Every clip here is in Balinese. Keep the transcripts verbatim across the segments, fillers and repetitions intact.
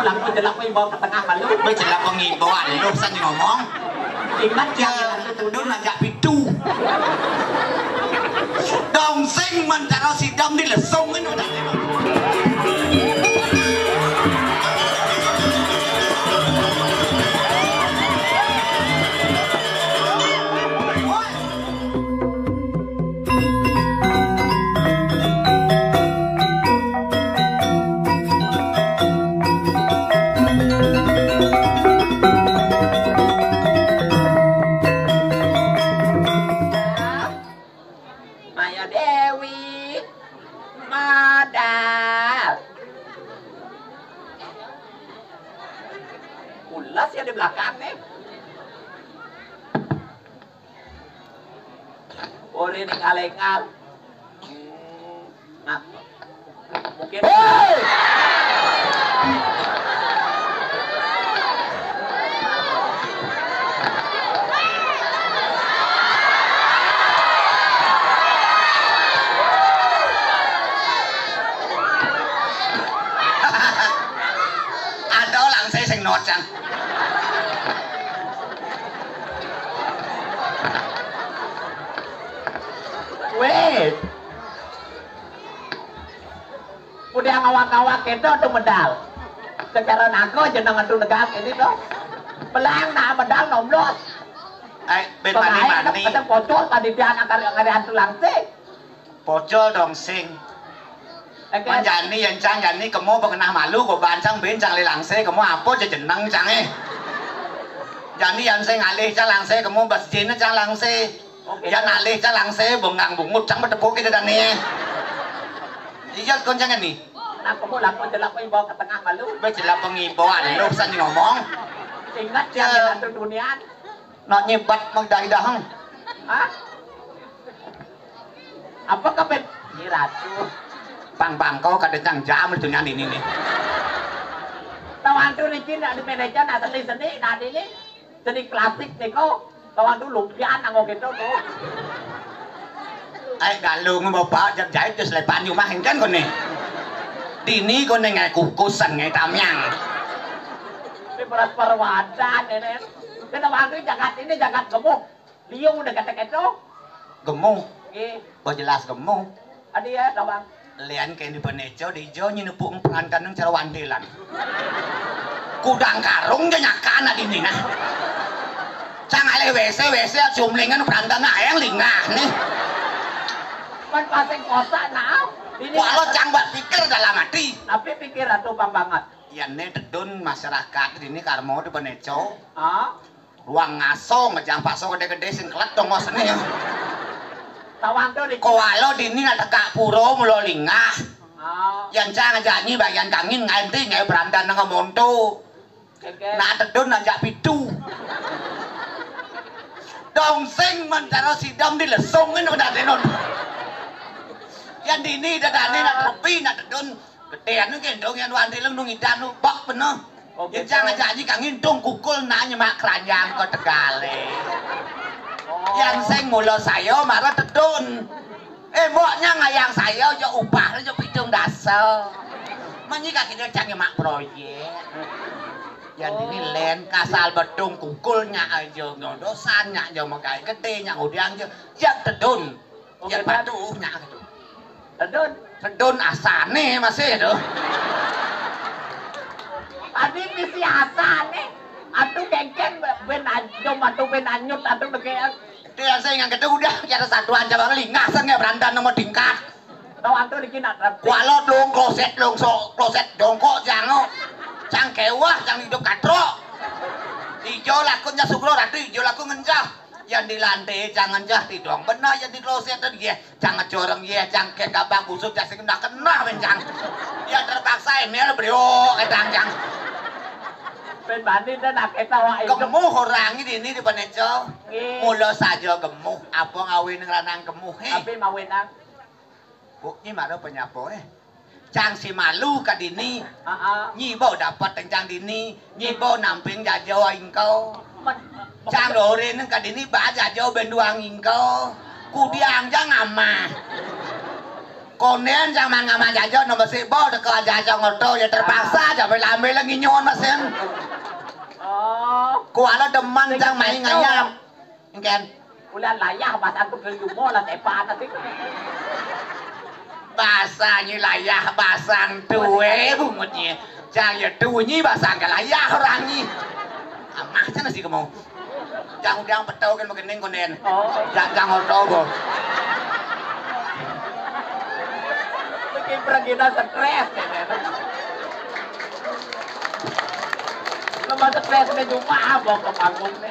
Aku jelek kowe bawa ke tengah malu. Kowe jelek kok ngimbau, aduh, san ngomong. Ingat ya, ya, dulu ngajak pitu. Dong sing mencaro sidam di lesung ini udah. Maya Dewi, madal. Ulas ya di belakang nih. Ora ning alengan. Hmm, nah, mungkin. Hei! Ada orang saya sing nocang. Weh. Udah ngawak-ngawak gitu tuh medal. Secara nago jenengan tuh negak ini tuh. Belang nah medal nomlos. Eh, ben mani-mani. Ada pocol tadi dia anak kari-kari hantu langsing. Pocol dong sing. Oke. Man jani yen cang jani kemo pengenah malu kok bancang ben cang lelangse kemo apa aja jeneng cang eh. Jani yen sing alih cang langse kemo bas jene cang langse. Oke. Yen alih cang langse bengang bungut cang betepuke dadane. Iya kon cang ni. Nah, kemo lah kok jelek kok bawa ke tengah malu. Be jelek pengimbauan lu san ngomong. Ingat ya, ya. Satu dunia. Nak nyebat mengdahi daheng. Hah? Apa kabeh? Nyi Ratu. Pang bangko kada cang jam itu nyan ini nih. Tawantu niki nak di meneja nak seni-seni nak ini seni klasik niko. Tawantu lumpian anggo gitu tuh. Eh galung bapak jam jahit terus lepan rumah kan kone. Dini kone ngai kukusan ngai tamiang. Ini beras perwadan ini. Kita waktu jagat ini jagat gemuk. Liung udah kata-kata. Gemuh. Nggih. Oh jelas gemuh. Adi ya, Bang. Lian kayak di Beneco, di Jo nyinepuk pengankan nang cara wantilan. Kudang karung aja nyakan adi ini nah. Cang alih W C, W C cumlingan berantan nah yang lingah nih. Kan paseng kosa nah. Ini walau cang buat pikir dalam hati. Tapi pikir atuh Bang banget. Ya ne tedun masyarakat ini karmo di Beneco. Ah? Ruang ngaso ngejang paso gede-gede sing kelet dong ngosene. Tawang tuh di kowalo dini nak tekak puro mulo lingah. Oh. Yang cang aja nyi bagian kangin nganti ngai berandan nang monto. Oke. Nak tedun aja pitu. Dong sing mencaro sidam di lesung ini udah tenun. Yang dini dadane nak tepi nak tedun. Gedean nu gendong yang wanti lem nu ngidan nu bak bener. Oh, ya gitu. Jangan janji kang ngintung kukul nanya mak keranjang ke tegale. Oh. Yang sing mula saya marah tedun. Eh, mboknya ngayang saya aja upah aja pitung dasa. Menyi kaki dia cang mak proyek. Yang ini len kasal bedung kukulnya aja nyodosan nya aja megai gede nya udiang aja. Yang tedun. Oh, ya gitu. Patuh nya gitu. Tedun. Tedun asane masih tuh. Tadi misi asane. Atuh kengkeng ben anjom atuh ben anyut atuh deke. Itu yang saya ingat itu udah ya ada satu aja bang lingah sang ya berandan nomor tingkat. Tahu atuh dikit nak. Kualo dong kloset dong so kloset dongkok jango. Cang kewah cang hidup katro. Ijo lakunya sugro ratu ijo laku ngencah. Yang di lantai jangan jah tidong benar yang di kloset tuh dia. Cang ngejoreng ye, cang ken gabang busuk, cang sing kena kena men cang. Ya terpaksa emel brio, kedang cang. Ben bani dan akeh tawa itu. Gemuh orang ini ini di Beneco. Nggih. Mula saja gemuh, apa ngawin ngeranang gemuh he. Tapi mawinang. Bu, ini mana penyapa eh. Cang si malu ka dini. Heeh. Nyibo dapat teng cang dini. Nyibo namping jajo ingko. Men- Cang dore neng ka dini ba jajo benduang ingko. Kudiang jang amah. Kondén cang mangan manjaja, nomor sik bol teka aja cang ngoto, ya terpaksa aja ambil-ambil lagi nyuwun mesin. Oh. Kuala demen cang main ngayam. Engken. Ulah layah basang tu ke yumo lah tepa tadi. Basang nyi layah basang tuwe bungut nyi. Cang ya tuwe nyi basang ke layah orang nyi. Amah cang nasi kemu. Jang udang petau kan bekening konden. Oh. Jang jang oto bo. Bikin pergi dah stres. Lepas stres ni cuma apa ke panggung ni.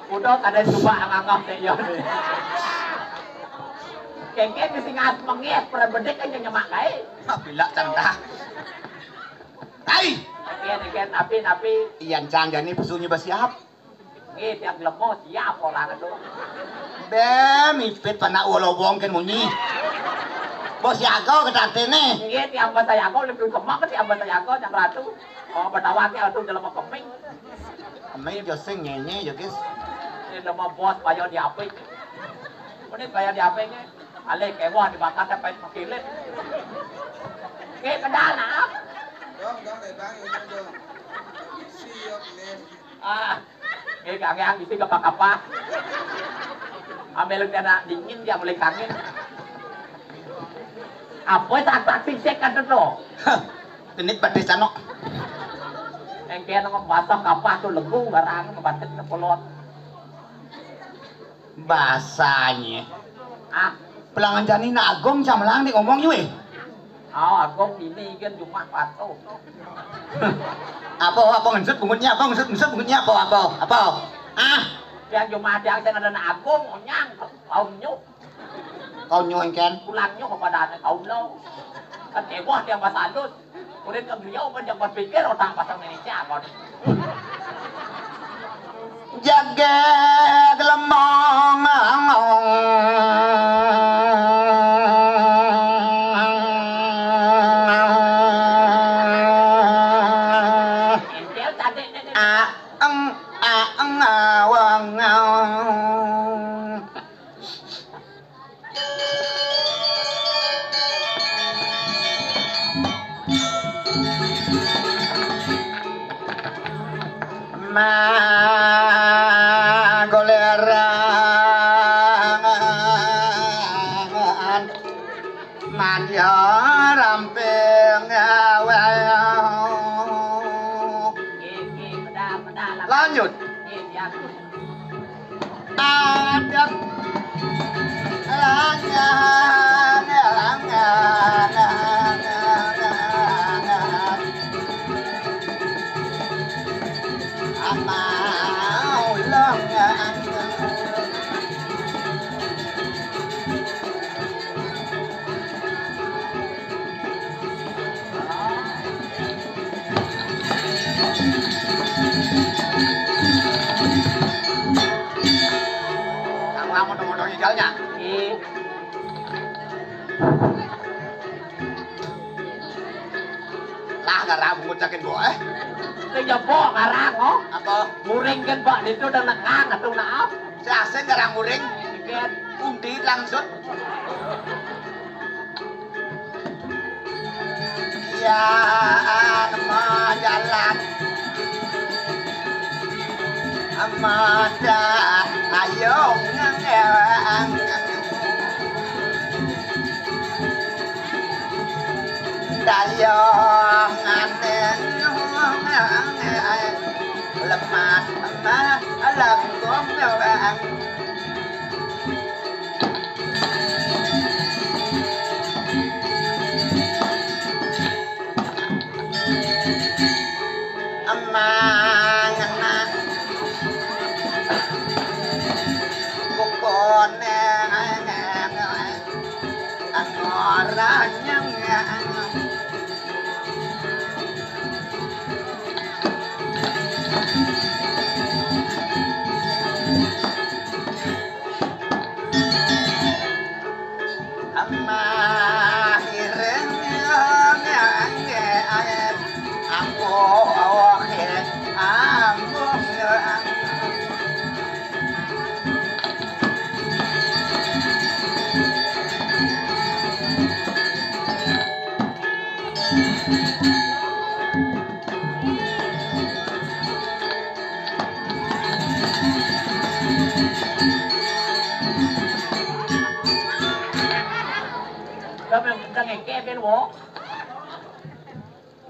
Udah kada cuma ngangah ni ya ni. Kengkeng di singas mengis pernah bedek kan nyemak kai. Bila cang dah. Hai. Agen agen api api. Iyan cang jani pesunyi basiap. Nggih, tiang lemo siap orang tu. Be mipit panak ulo wong ken munyi. Bos siaga ke tantene. Nggih, tiang basa yago lebih kemak ke tiang basa yago cang ratu. Oh, betawa ke atu jelema keming. Keming jo sing nyenye jo guys. Ini nama bos payo di api. Ini payo di api ni. Alih kewah dibakar sampai pakilit. Nggih, kedal nah. Dong, dong, deh, Bang, ini dong. Siap, nih. Ah, ini kangge ang isi kapah-kapah. Ambil kena dingin dia mulai kangen. Apa tak tak sisik kan tu? Hah, genit badhe canok. Engke nang basah kapah tu legu barang batet nepolot. Basanye. Ah, pelangan jani nak Agung camelang dik ngomong yue. Oh, Agung ini kan cuma patuh. Apa apa ngesut bungutnya apa ngesut ngesut bungutnya apa apa apa. Ah, yang cuma ada yang ada nak Agung onyang kaum nyuk. Kaum nyuk kan? Pulang nyuk kepada anak kaum lo. Kan kewah yang bahasa halus. Kulit kang beliau kan yang berpikir otak pasang Indonesia kon. Jagat lemong. Entel tadi ni. Aeng aeng awang. Magolerangan madya ramping gawe. Lanjut. Adat langan, langan, langan. Amau langan. Kamu mau dong-dong ijalnya? Ih. Lah, gara bungut cakin bo, eh. Sing jebok ngarang, oh. Apa? Muring kan, Pak, itu udah nekang, atuh, nah. Si asing garang muring. Dikit. Undi langsut. Ya, anu mah jalan. Amada, ayo ngangelang. Dayong aneng. Lemat mah, alam gombelang. Amang anak. Bukone. Angoranyang.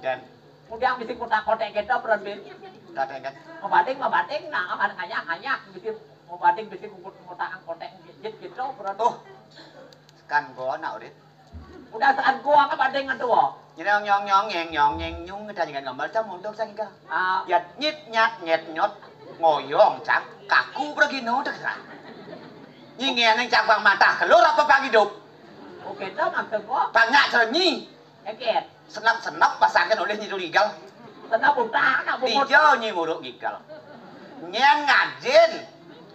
Dan udah mesti kotak-kotek kita berarti. Kotak-kotek. Mabading, mabading, nah, akan ngayah-ngayah, mesti mabading, mesti kotak-kotek, jit gitu, berarti. Oh, kan gua nak urit. Udah saat gua kan bading kan tuh. Nyong nyong nyong nyeng nyong nyeng nyung, kita jangan gambar cam untuk sang ika. Ah, ya nyit nyat nyet nyot, ngoyong cang, kaku pergi no dek sa. Nyingi aneng cang pang mata, kelur apa pang hidup? Oke, tuh maksud gua. Banyak serenyi. Eget. Senap-senap pasangan oleh Nyi Turigal. Senap utang, nak bungut. Dijo Nyi Muruk Gigal. Nyang ngajin.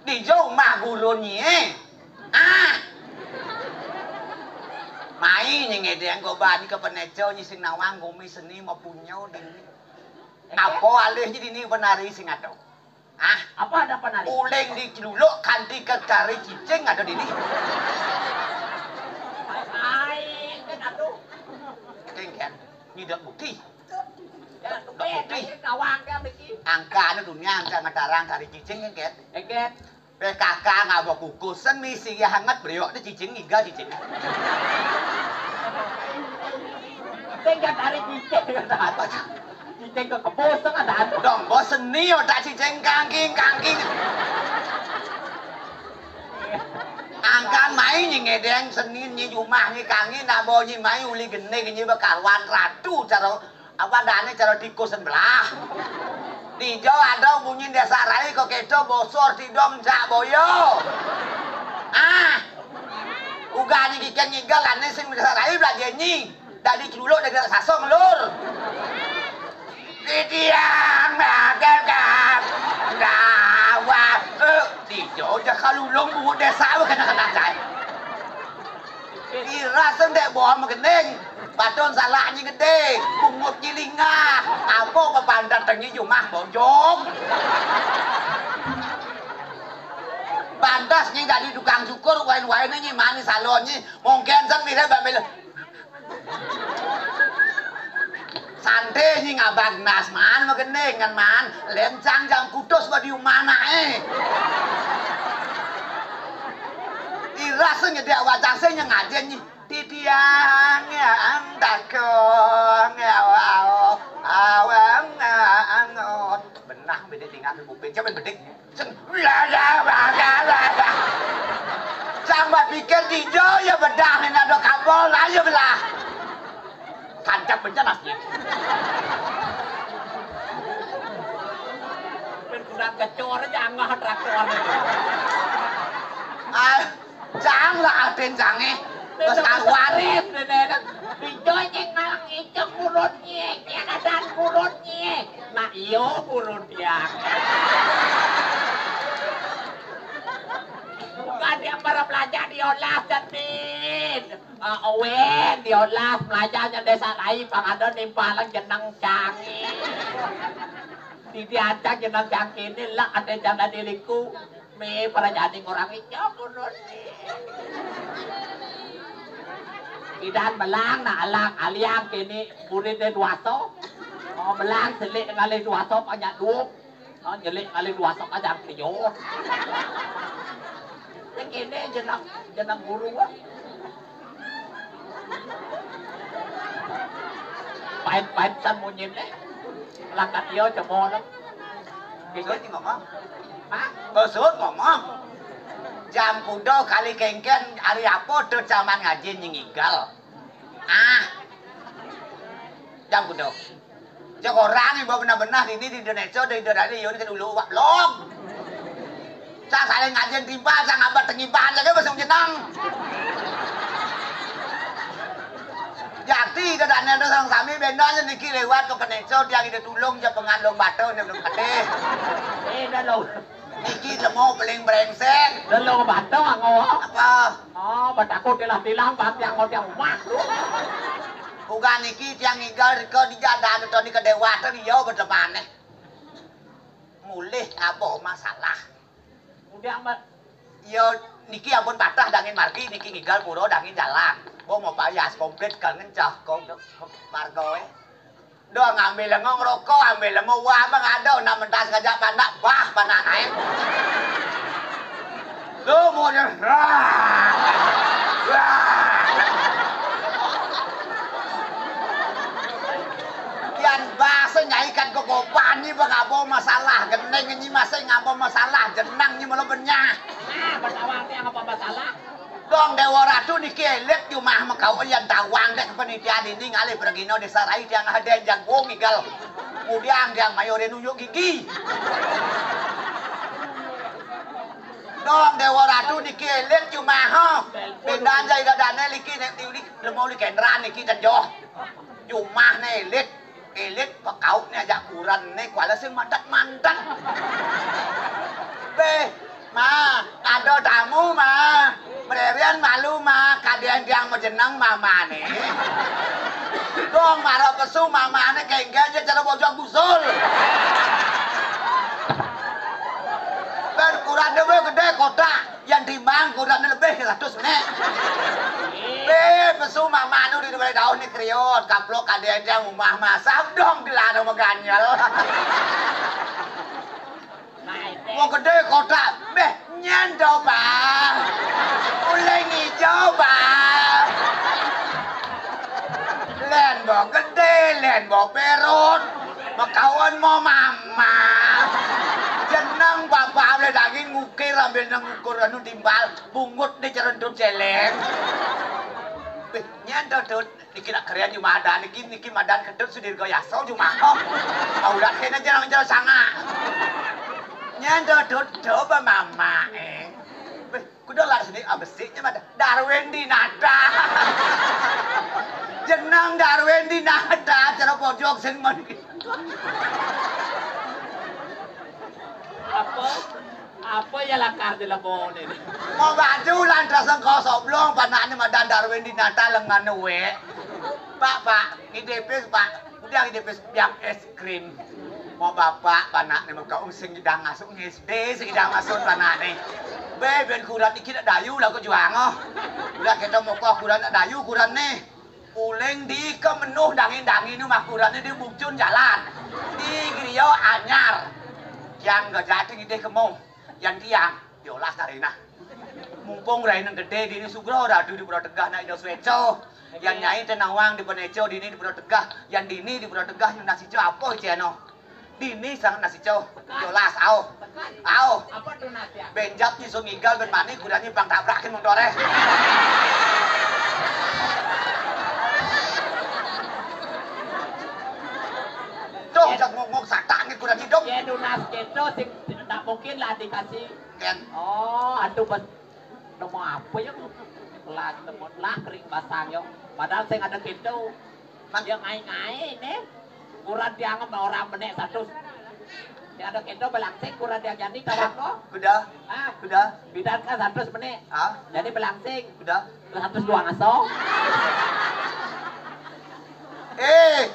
Dijo umah guru nyi. Ah. Mai Nyi ngedeng goba Nyi ke peneco Nyi sing nawang gumi seni mapunyo dini. Apa alih Nyi dini penari sing ado? Ah, apa ada penari? Uling di celuluk kanti ke kari cicing ada dini. Ai, kan aduh. Kengken, nyidak bukti. Ya, bukti. Kawang kan beki. Angka anu dunia angka ngetarang kari cicing kengken. Kengken. P K K ngaba kukusen misi ya hangat beriok di cicing ngiga cicing. Kengken kari cicing. Apa? Cicing ke kebos kan ada. Dong, bos seni otak cicing kangking, kangking. Angkan mai Nyi ngedeng seni Nyi jumah Nyi kangi nabo Nyi mai uli gene Nyi bekaruan ratu cara apa dane cara tikus sebelah. Dijo ada bunyi desa rai kok keco bosor tidong cak boyo. Ah. Uga Nyi kikeng ngigal ane sing desa rai belajar Nyi. Dadi celuluk dadi sasong lur. Titiang makan kan. Dawa. Eh, dijo ja kalulung bungut desa kena kena cai. Kira sendek bawa megening. Patun salah Nyi gede, bungut Nyi lingah. Apa bepantat tengi jumah bojong. Pantas Nyi dadi tukang cukur wain-wain Nyi mani salon Nyi. Mungkin sang mira bambil. Sante Nyi ngabag nas man magending kan man lencang jam kutus badi umana eh. Iras nyediak wajah sing ngajen Nyi titiang yang dakong ya wow awang angot benah bede tinggal kuping coba bedik. Sing, sang bapikir dijo ya bedah ini ada kabel aja belah. Tancap bencana sih. Berkurang kecor aja angah traktor. Ah, cang lah atin cange. Bos karuan. Dijo nyeng malang icok urut nyeng, nyeng adan urut nyeng. Nah, iyo, burung dia. Bukan dia para belajar diolah, Cetin. Ah, Owen, diolah, belajarnya desa lain, pang ada nimpalan jeneng canggih. Di diancang jeneng canggih ini lah, ada janda diriku. Me, para jani orang ijo, burung. Idan belang, nah, alang, aliang, kini, murid dia duaso. Oh, belang, selik, ngalih duaso, banyak duit. Oh, nyelik kali dua sok aja kejot. Sing kene jeneng, jeneng guru, ah. Pait-pait san munyine. Langkat iyo jemol. Besut ngomong. Hah? Besut ngomong. Jam kuda kali kengken hari apa tu zaman ngaji nyingigal. Ah. Jam kuda. Cek orang ibu benah-benah ini di Indonesia, di Indonesia, yo ini kan dulu wak blok. Sang saling ngajen timpal, sang abad tengipan lagi masuk jenang. Jati dadane tu sang sami bendanya niki lewat ke Penenco, dia kita tulung je pengan long batu ni belum mati. Eh, dah lo. Niki nemu paling brengsek. Dah lo batu ango. Apa? Oh, batakut tilah-tilah bang yang mau tiang rumah. Uga niki tiang ngigal rika di jadan to ni ke dewata ni yo betemane. Mulih apa masalah? Udah amat. Yo niki ampun patah dangin margi niki ngigal pura dangin jalan. Bo mau payas komplit kangen cah kong marga eh. Doh ngambil lengo ngerokok, ambil lengo wah bang ada nak mentas ngajak panak bah panak naik. Lu mau dia. Wah. Wah. Kan kok kopan ni bang apa masalah, geneng ni masih ngapa masalah, jenang ni malah benyah. Ah, bertawang ni apa masalah? Dong Dewa Ratu niki elit jumah mekau yang tawang dek penitia dini ngalih pergino desa rai tiang ada jagung igal. Kemudian tiang mayorin unjuk gigi. Dong Dewa Ratu niki elit jumah ho. Pindahan jai dadane liki nek diuli lemo li kendran niki tenjoh. Jumah ne elit. Elit pekauk ni ajak kuran ni kuala sing mantat-mantat. Beh, ma, ada tamu ma. Mererian malu ma, kadian tiang majeneng mama ni. Dong mara pesu mama ni kenggan je cara bojong busul. Ben kuran dia gede kotak. Yang timbang kurang lebih seratus nek. Be pesu mamanu di dua tahun ni kriot kaplok kadang umah masam dong gelano maganyel. Mau gede kotak beh nyen coba. Uleng hijau ba. Len bo gede, len bo perot. Makawan mau mama. Jenang bapak le daging ngukir ambil nang ukur anu timbal. Bungut di cerendut celeng. Wih, nyen dodot. Niki nak keren jumah adan niki, niki madan kedut sudir goyaso jumah. Oh, udah kena jarang jauh sanga. Nyen dodot coba mama eh. Wih, kuda lah sini abesik nya madan. Darwin Dinata. Jenang Darwin Dinata cara pojok sing mani. Apa? Apa ya lakar di lebon ini? Mau baju lantas engkau soblong panaknya madan Darwin Dinata lengan we. Pak, pak, ngidepis pak, udah ngidepis biang es krim. Mau bapak panaknya mau kau sing idang masuk S D sing idang masuk panaknya. Be ben kuran iki nak dayu lah kau juang oh. Udah kita mau kau kuran nak dayu kuran nih. Uling di kemenuh dangin-dangin nu makurane di bucun jalan. Di griya anyar. Yang gajati ngidih kemo. Yang tiang diolah tarina. Mumpung raina gede dini sugra radu di Pura Tegah nak ida sueco. Yang nyai tenawang di Peneco dini di Pura Tegah. Yang dini di Pura Tegah yang nasico apa iceno. Dini sangat nasi cow. Jolas, au. Au. Apa tuh nasi? Benjap ni so ngigal ben mani kudanya bang tabrakin motornya. Tuh, jak ngomong satak ni kudanya dong. Ya tunas gitu sing tak mungkin lah dikasih. Ken. Oh, aduh bes. Nemu apa ya? Lah, nemu lah kering basang yo. Padahal saya ada gitu. Man. Ya ngai-ngai nih. Kurang dianggap orang menek satu. Ya ada gitu belangsing kurang dia jadi kawan kok. Kuda. Ah, kuda. Bidan kan satu menek. Ah. Jadi belangsing. Kuda. Satu dua ngaso. Eh,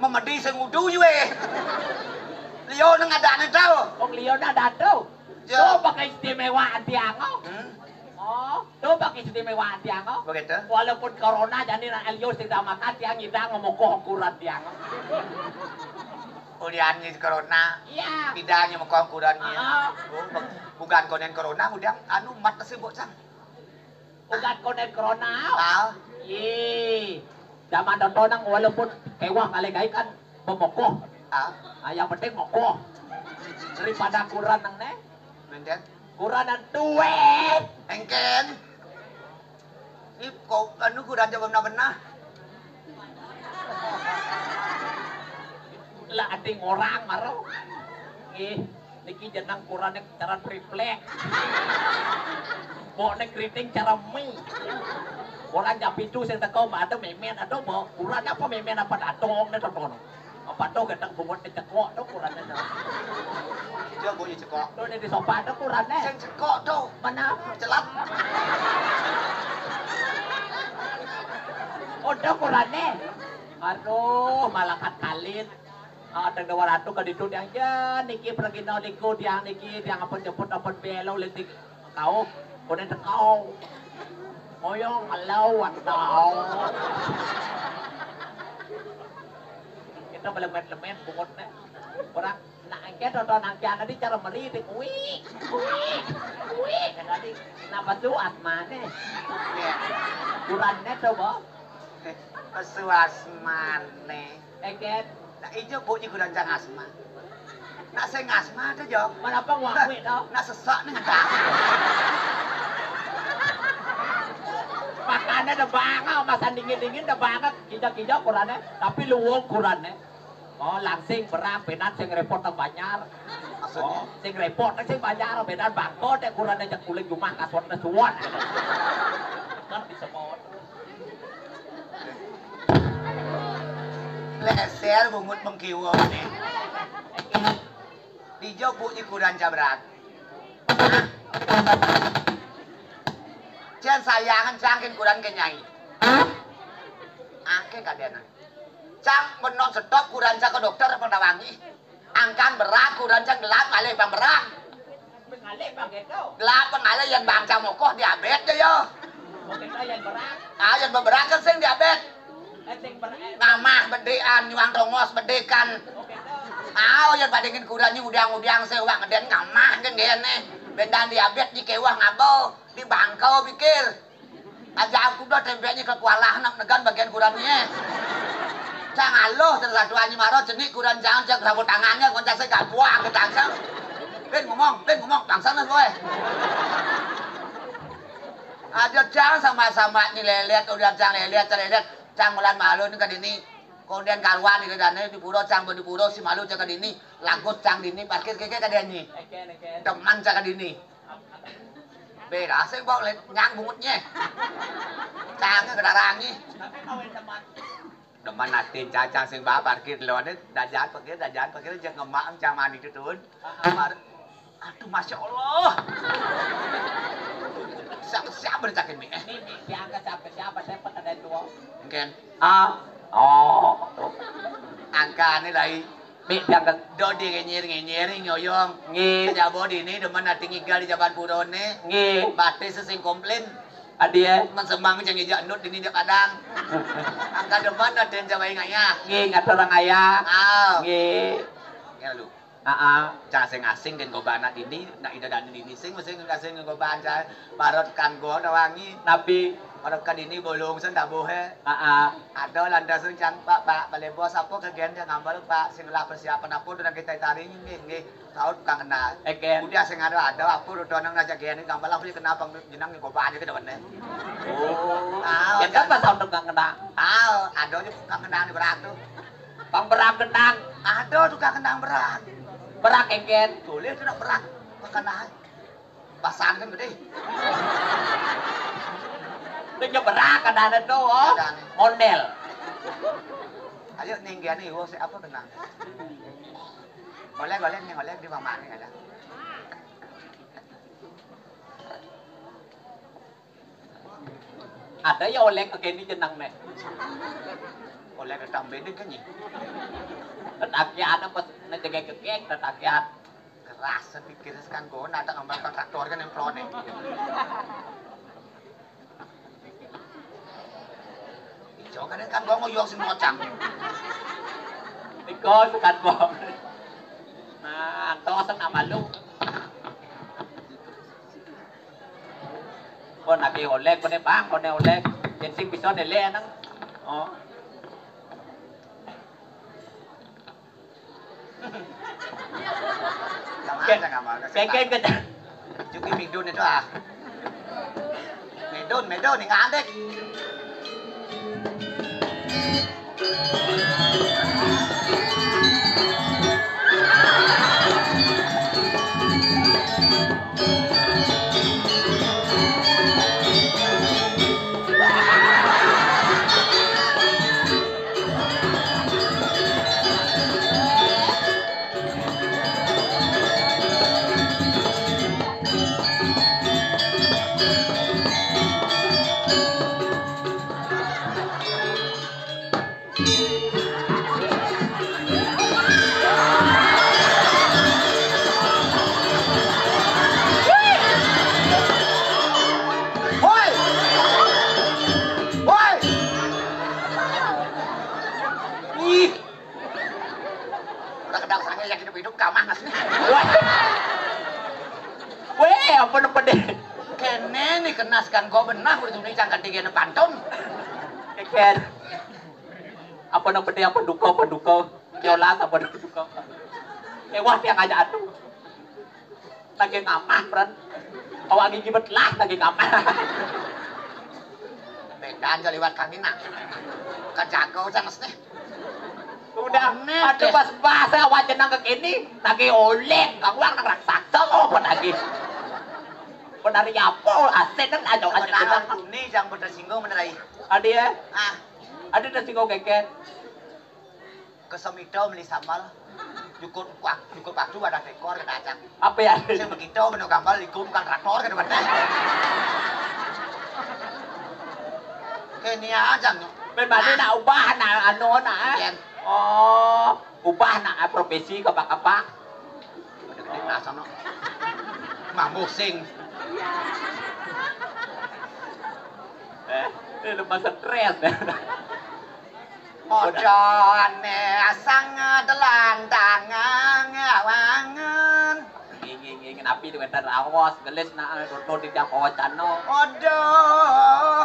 memedi sengudu yue. Lio neng ada nih tau. Ong Lio ada tuh. Ya. Tuh pakai istimewa anti ango. Hmm. Oh, tuh pakai istimewa anti ango. Begitu. Walaupun corona jadi nak Elio tidak makan tiang ngidang ngomong ukuran tiang. Ulian ni corona. Iya. Tidak hanya mau ukuran ni. Ah. Oh, bu-, bukan konen corona, udah anu mat tersebut sang. Ugat konen corona. Ah. Ye. Zaman tontonang walaupun kewah kali kai kan pemokoh. Ah. Ah, yang penting mokoh. Daripada kurang nang ne. Menden. Kurang dan tuwe. Engken. Ni kok anu kurang jawab benar-benar. Lah ating orang maro. Nggih. Niki jeneng kurane cara triplek. Mbok nek keriting cara mi. Orang jam pitu sing teko mbak ada memen ada mbok. Kurang apa memen apa datong ne totono. Apa to gedeng bungut ne cekok to kurane. Coba bunyi cekok. To ne di sofa to kurane. Sing cekok to. Mana? Celap. Oh, to kurane. Aduh, malakat kalit. Ah, teng Dewa Ratu ka ditu tiang, "Ya, niki pragina niku tiang niki, tiang ampun jemput, ampun belo letik kau, konen tekau." Oyong ngelau watau. Kita belemet-lemet bungutne. Orang nak engke tonton angkian tadi cara meri di kui, kui, kui. Tadi kenapa tuh asmane? Kurangnya coba. Pesu asmane. Eket. Nak ijo buk iku rancang asma. Nak sing asma to, Jo. Menapa ngakui to? Nak sesak nih ngedak. Makanya ada banget, masan dingin-dingin ada banget. Kijak-kijak kurane, tapi luwung kurane. Oh, langsing berang, penan sing repot nang banjar. Maksudnya? Oh, sing repot sing banjar, penan bangko dek kurane jak kulit jumah kasutne suwon. Kan disemot. Leser bungut mengkiwone. Dijo buk iku rancang berang. Jan sayangan cangkin kuran ke nyai. Ake kadena. Cang menon stop kuran cang ke dokter apa nawangi. Angkan berang kuran cang gelap ngalih bang berang. Ngalih bang gitu. Gelap ngalih yang bang cang mokoh diabet ya yo. Oke, yang berang. Ah, yang beberang kan sing diabet. Eh, sing berang. Ngamah bedean, nyuang tongos bedekan. Oke, tuh. Ah, yang padingin kuran nyi udiang-udiang sewak ngeden ngamah kan gene. Bendan diabet di kewah ngabo, di bangkau pikir. Aja aku dah tempenya ke kualah nak negan bagian kurannya. Cang aloh terus satu anyi maro cenik kuran jangan cak rambut tangannya kon cak gak buang ke tangsel. Ben ngomong, ben ngomong tangsel nah boy. Aja cang sama-sama ni lelet udah cang lelet cang lelet cang mulan malu ni kadini. Kemudian karuan ni dane di pura cang di pura si malu cak kadini lagus cang dini parkir keke kadani. Demen cak kadini. Beda sih bau nyang bungutnya. Cangnya kedarangi. Demen atin cacang sing bawa parkir lone dajan parkir dajan parkir aja ngemak cang mani tutun. Mar- Aduh masya Allah. Siapa siapa dicakin mi eh. Ini siapa siapa siapa saya pernah dari tua. Mungkin. Ah. Oh. Angkane lai. Mik diangkat. Dodi ngenyir ngenyir nyoyong. Nggih. Jabo dini demen ati ngigal di jaban purone. Nggih. Batis sing komplain. Adie. Men semang jeng ijak nut dini jak kadang. Angka demen aden jabai ngaya. Nggih, ngatur orang ayah. Ah. Nggih. Ya lu. Heeh. Cang sing asing gen gobana dini, nak ida dani dini sing mesti ngasing goban cang. Parot kan go nawangi. Nabi. Parot kan dini bolong sen dabuhe. Heeh. Ada lantas cang pak pak bale bos apa kegen cang ngambal pak sing lah persiapan apa udah kita taring nggih nggih. Tahu tukang kenal. Eken. Udah sing ada ada apa udah nang ngajak gen ngambal apa kenal pang jenang goban aja kita bener. Oh. Ah, kita pas tahun tukang kenal. Ah, ada aja tukang kenal di beratu. Pang berang gendang. Ada tukang gendang berang. Berang eken. Boleh tu nak berang. Makan lah. Pasangan gede. Dia berang kan ada tu. Oh. Model. Ayo ninggian ni, oh, siapa kenal? Oleh, oleh ni, oleh di mana ni ada? Ada ya oleh ke kini jenang neh. Oleh ke tambe deh kenyi. Tetakian apa ngejaga kekek tetakian. Keras pikir sekan go nak tak ngambil kontraktor kan yang plone. Ijo kan kan go ngoyong sing mocang. Niko sekan go. Nah, antos nama lu. Kon ake oleh kone bang kone oleh. Yen sing bisa nele nang. Oh. Keke kete. Juki midun itu ah. Midun midun ning andek. Woi! Woi! Ih. Ora kedal sange yang hidup-hidup kamah nasi. Wah. Weh, apa nang pede? Kene ni kenas kan go benah udah tuni cangkat tiga pantun. Eken. Apa nang pede apa duka apa duka? Yola sampun suka. Éwah tiang aja atuh. Lagi ngamah, Pran. Awak gigi betelah lagi ngamah. Bédan ja liwat kami nak. Kajaga usan mesti. Udah, aduh, pas bahasa awak jenang ke kini, lagi oleng, kaluar nang raksasa, oh, pun lagi. Pun hari apa, asin kan, aja, aja. Benar, ini yang bener singgung, bener, ai. Adi, ya? Ah. Adi udah singgung keket. Kesemita beli sambal. Cukup kuat, cukup waktu ada tekor, kata Acang. Apa ya? Sing begitu, bener gambar, iku bukan traktor, kata bener. Kini aja, nyok. Ben bani nak ubah, nak anu, nak, eh? Yen. Oh, ubah nak, eh, profesi, kapak-kapak. Gede-gede lah, sono. Mambu sing. Eh, ini lepas stres, ya. Odone asang delandang ngawangen. Ngingin, ngingin api di wénten raos, gelis nak, eh, tutur di tiang pawacana. Odo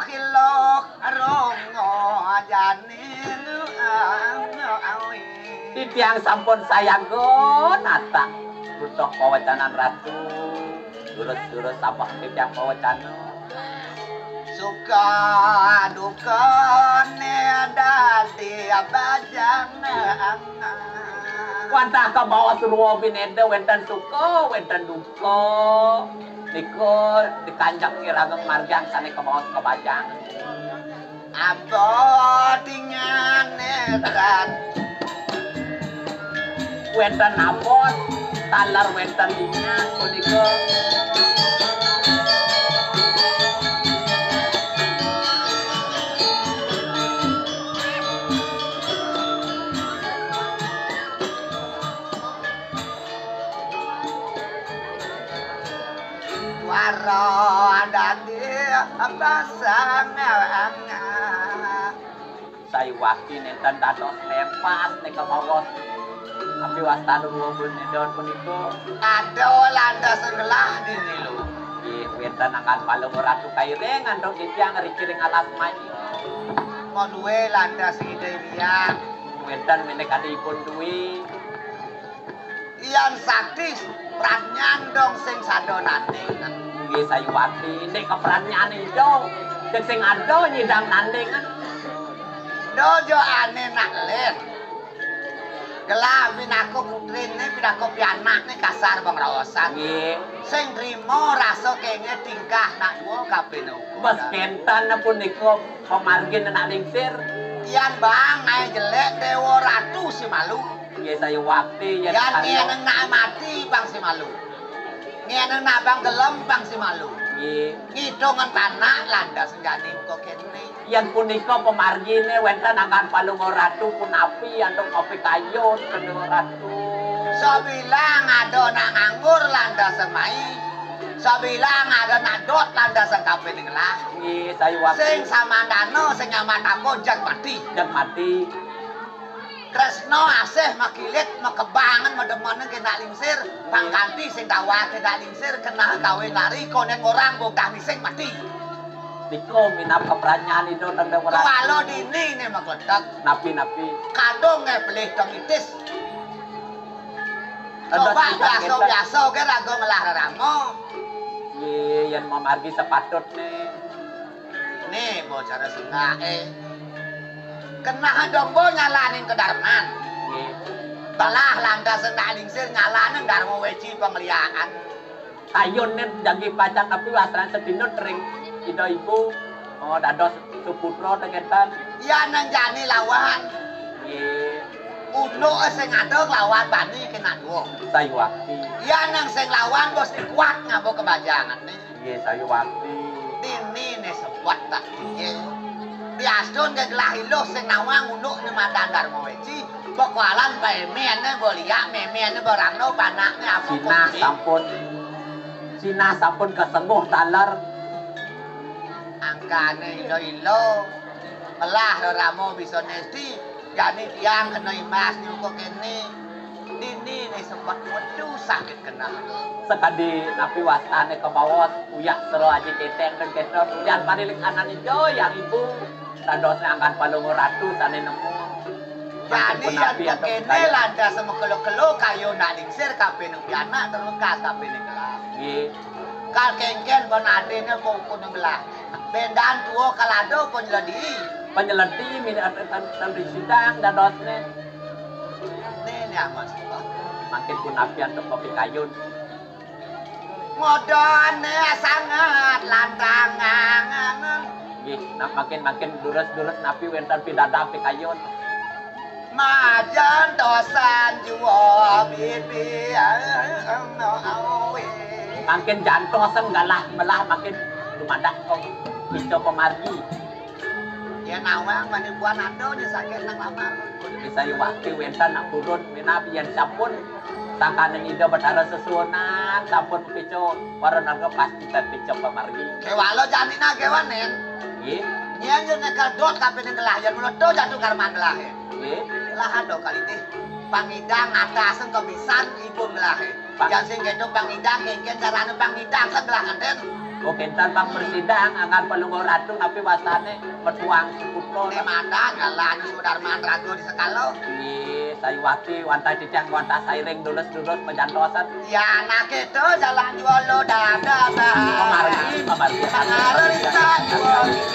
hilok rongo jani lu awi. Di tiang sampun sayaga nata. Tutur pawacanan ratu. Durus-durus sabah di tiang pawacana. Suka dukane dadi bajana. Wantah kabaos ruwa bineda wénten suka, wénten duka. Nika dikanjeng irageng margiang sané kabaos kabajang. Abot ingane tan. Wénten abot, taler wénten ingan punika. Waro dadi pasangan. Sayuwakti nénten dados lempas nika mawon. Tapi wastan ruwun nénten punika. Ada landas ngelah dini lu. Nggih, wénten angkan palungguh Ratu Kairing antuk titiang rikiring alas mayu. Mau duwe landas Ida Hyang. Wénten menika dipun duwe. Yan sakti pradnyan dong sing sada nanding. Nggih, sayuwakti, nek kapradnyan ento, cek sing ada nyidang nanding. Dojo ane nak len. Gelah pinaka putrine, pinaka pianakne kasar pangraosan. Nggih. Sing trima rasa kenge tingkah nak dua kabeh. Bes kenten punika pamargin nak lingsir. Yan bang ae jelek Dewa Ratu si malu. Nggih, sayuwakti, yen yan ngeneng nak mati pang si malu. Ngeneng nak pang gelem pang si malu. Nggih. Ngitungan tanah landas jani kok kene. Yen punika pamargine wenten angkan palungguh Ratu punapi antuk kopi kayun kedua Ratu. Sabilang ada nak nganggur landas semai. Sabilang ada nak dot landas kape ngelah. Nggih, sayuwakti. Sing samandana sing amat apa jag mati. Jag mati. Tresno asih makilit makebangan mademen kena lingsir, pangganti sing dawa kena lingsir kena kawin lari konen orang bocah mising mati. Nika minab kapranyan ida tanda orang. Kuala dini ne makletek. Napi-napi. Kadung nge pelih temitis. Coba biasa-biasa ke raga ngelah rerama. Ye, yen mamargi sepatutne. Nih, bocah sengake. Kenah dong bo nyalanin kedarman. Nggih. Telah lantas nak lingsir nyalanin Darma Weji pengliakan. Ayun nih jagi pacak tapi wasran sedina tering ida ibu. Oh, dados suputra teketan. Iya nang jani lawan. Nggih. Unduk sing ada lawan bani kena dua. Sayuwakti. Iya nang sing lawan bos kuat ngabo kebajangan nih. Nggih, sayuwakti. Dini ne sebet tak piye. Diastun ke gelah iluh sing nawang unduk ne madan Darma Weji. Bekualan paemen ne boliak, memen ne berangno, panakne apa. Sinah sampun. Sinah sampun kesengguh taler. Angkane ilo-ilo. Melah rerama bisa nesti. Jani tiang kena imbas nyuko kene. Dini ne sempat wetu sakit kena. Sekadi napi wastane kebawos, uyak sero aji keteng dan ketot, uyan parilik anan ijo yang ibu. Tandosne angkan palungo ratu sane nemu. Jani yén kéné lantas makelo-kelo kayun nak lingsir kapining pianak terus kas kapining gelah. Nggih. Kal kéngkén ben adéné pokokné gelah. Bendan tua kalado penyeledi. Penyeledi mini ten ten sidang dadosné. Né né amat. Mangkin punapi antuk pikayun. Modone sanget lantangan. Nggih, nak makin-makin durus-durus napi wénten pidadang pikayun. Majan tosan jua bibi. Mangkin jantosan galah melah makin dumadak kok bisa pemargi. Yén nawang mani buan ado di sakit nang lamar. Bisa iwaki wénten nak purun minab yén sampun. Sangkaning Ida Betara sesuunan sampun picu para naga pasti tan picu pamargi. Kéwala janina kéwan, Nén. Nggih. Nyén yén néka dot kapining gelah yén mula to jatuh karman gelah. Nggih. Lah ado kali deh. Pangidang atas kebisan ibun gelah. Pak. Yén sing kéto pangidang kéngkén carane pangidang kan gelah nganten. Oh, kénten pang bersidang angan palungguh ratu napi wasane metuang sekuto. Né mandan galah anu sudarman raga di sekala. Nggih, sayuwati wantah cicang wantah sairing dulus-dulus pajantosan. Ya, anak itu jalan jual lo dadah. Pamargi, pamargi. Pamargi.